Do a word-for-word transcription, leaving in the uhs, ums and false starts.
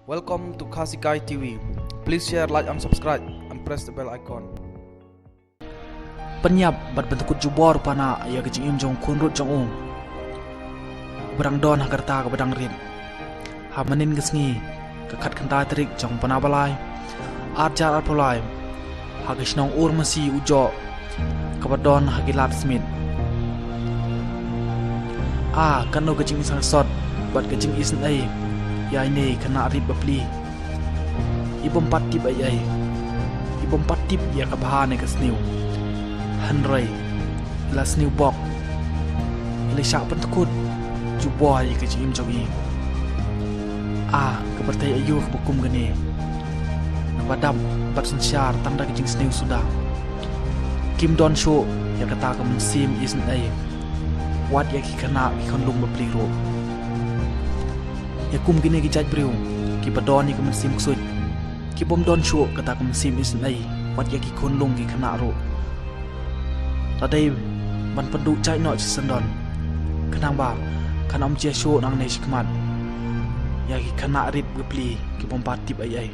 Welcome to Khasi Kai T V. Please share, like and subscribe and press the bell icon. Pynïap bad pyndykut jubor u Panah ïa ka jingim jong u khun rud jong u, uba dang don ha ka rta kaba dang rit. Ha mynnin ka sngi ka khatkhyndai tarik jong u bnai ba lai, ar hajar arphew lai, ha ka shnong Urmasi Ujoh kaba don ha ki lad Smit. A, katno ka jingisynei sot bad ka jingisynei ïa ine i khynnah rit bapli. I bym pat tip ei ei. I bym pat tip ïa ka bha ne ka sniew. Hynrei i la sniew bok. I la shah pyndykut jubor ïa ka jingim jong i. A, ka pyrthei aïu kaba kum kane, naba dap bad synshar tang da ka jingsniew suda. Kim don shuh ïa kata ka mynsiem isynei wat ïa ki khynnah ki khunlung bapli ruh. Ïa kum kine ki jait briew kiba don ïa ka mynsiem ksuid, ki bym don shuh kata ka mynsiem isynei wat ïa ki khunlung ki khynnah ruh. Lada dei ban pynduh jait noh shisyndon, khnang ba kan ym jia shuh nangne shakhmat ïa ki khynnah rit bapli ki bym pat tip ei ei.